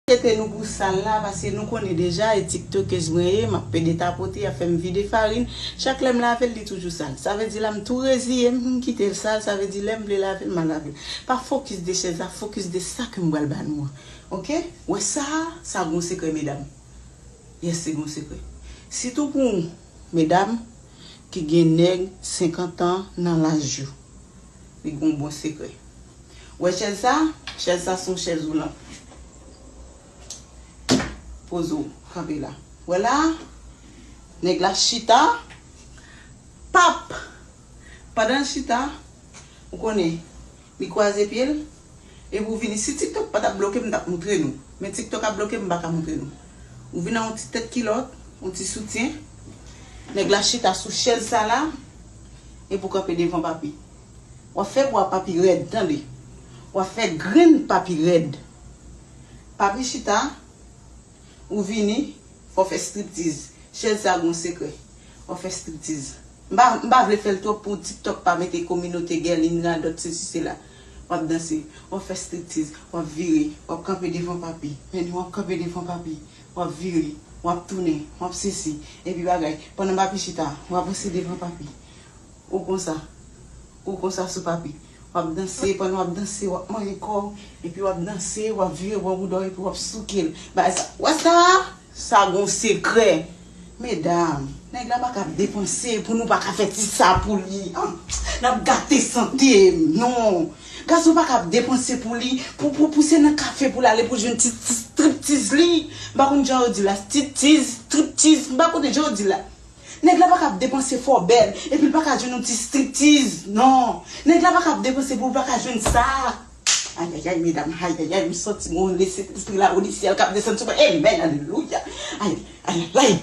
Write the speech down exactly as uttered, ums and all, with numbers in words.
Enkyete nou pou sal la, paske nou konnen deja, e tiktokez mwen ye, m ap pede tapote, y ap fè m vide farin. Chak lè m lave l, li toujou sal. Sa vle di la, m tou reziye m, m kite l sal, sa vle di lè m vle lave l, m a lave l. Pa fokis de chèz la, fokis de sa ke m pral ba nou an. Oke? Wè sa, sa gon sekrè, medam. Yes, se gon sekrè. Sitou pou medam ki gen nèg senkant an nan laj yo. Li gon bon sekrè. Wè chèz sa? Chèz sa se yon chèz woulan. Poze w, kanpe la. Wè la? Nèg la chita. Pap! Pandan l chita, ou konnen, li kwaze pye l, epi ou vini. Si TikTok pa t ap bloke m, m t ap moutre nou. Men TikTok ap bloke m, m pa ka moutre nou. Ou vin ak yon ti tèt kilòt, yon ti soutyen. Nèg la chita sou chèz sa la, epi ou kanpe devan papi. W ap fè bwa papi rèd, tande. W ap fè grenn papi rèd. Papi chita, ou vini, fò w fè striptiz. Chèz sa gon sekrè. W ap fè striptiz. M pa, m pa vle fè l twòp pou TikTok pa mete kominote Guerline radòt sesi sela. W ap danse, w ap fè striptiz, w ap vire, w ap kanpe devan papi. Men w ap kanpe devan papi, w ap vire, w ap tounen, w ap sesi. Epi bagay, pandan papi chita, w ap avanse devan papi. Ou konsa. Ou konsa sou papi. W ap danse, pandan w ap danse, w ap manyen kò w, epi w ap danse, w ap vire bò bouda w, epi w ap souke l. Bagay sa, wè sa? Sa gon sekrè. Medam, nèg la pa ka ap depanse pou nou pa ka fè ti sa pou li. Ah, n ap gate sante m, non. Gason pa ka ap depanse pou li, pou, pou, pou se nan kafe pou l ale pou jwenn ti, ti striptiz li. M pa konn jan yo di la, striptiz, striptiz, m pa konn jan yo di la. Nèg la pa ka ap depanse fò bèl, epi l pa ka jwenn yon ti striptiz, non. Nèg la pa ka ap depanse pou l pa ka jwenn sa. Ayayay, medam, ayayay, m santi m yon lesentespri la, o di syèl k ap desann sou mwen. Amen, alelouya. Ay, ay, ay.